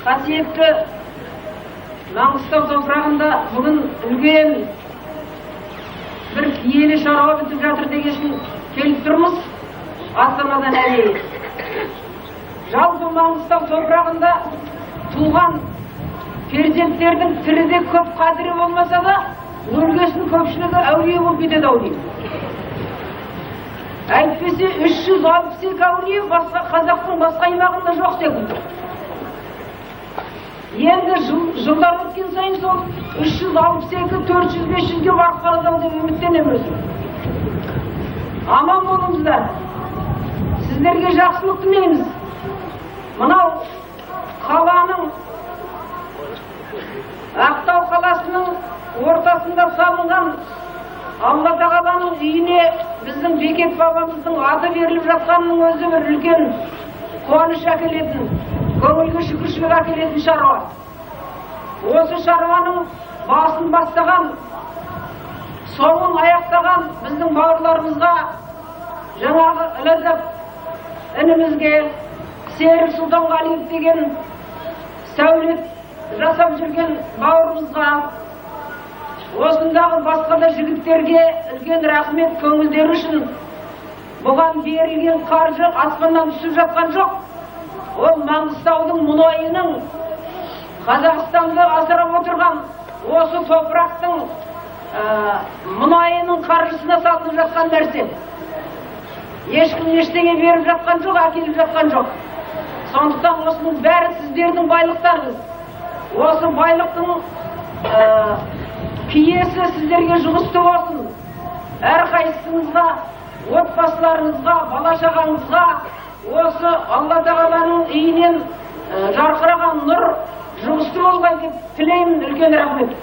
Қасиетті Маңғыстау топырағында бүгін үлкен бір киелі шаруа бітіп жатыр дегесін келіп тұрмыз Астанадан әдейі. Жалпы Маңғыстау топырағында туған перзенттердің тіріде көп қадірі болмаса да, өлгесін көпшілігі әулие болып кетеді ау деймін. Әйтпесе 362 әулие басқа қазақтың басқа аймағында жоқ секілді. Енді жылдар өткен сайын сол 362, 400, 500-ге барып қалады ау деп үміттенемін өзім. Аман болыңыздар. Сіздерге жақсылық тілейміз. Мынау қаланың, Ақтау қаласының ортасында салынған Алла Тағаланың үйіне біздің Бекет бабамыздың аты беріліп жатқанының өзі бір үлкен қуаныш әкелетін, көңілге шүкіршілік әкелетін шаруа. Осы шаруаның басын бастаған, соңын аяқтаған біздің бауырларымызға, жаңағы Ләззат інімізге, Серік Сұлтанғалиев деген сәулет жасап жүрген бауырымызға, осындағы басқа да жігіттерге үлкен рахмет көңілдері үшін. Бұған берілген қаржы аспаннан түсіп жатқан жоқ. Ол Маңғыстаудың мұнайының, Қазақстанды асырап отырған осы топырақтың мұнайының қаржысына салынып жатқан нәрсе. Ешкім ештеңе беріп жатқан жоқ, әкеліп жатқан жоқ. Сондықтан осының бәрі сіздердің байлықтарыңыз. Осы байлықтың киесі сіздерге жұғысты болсын. Әрқайсыңызға, отбасыларыңызға, бала-шағаңызға осы Алла Тағаланың үйінен жарқыраған нұр жұғысты болғай деп тілеймін. Үлкен рахмет.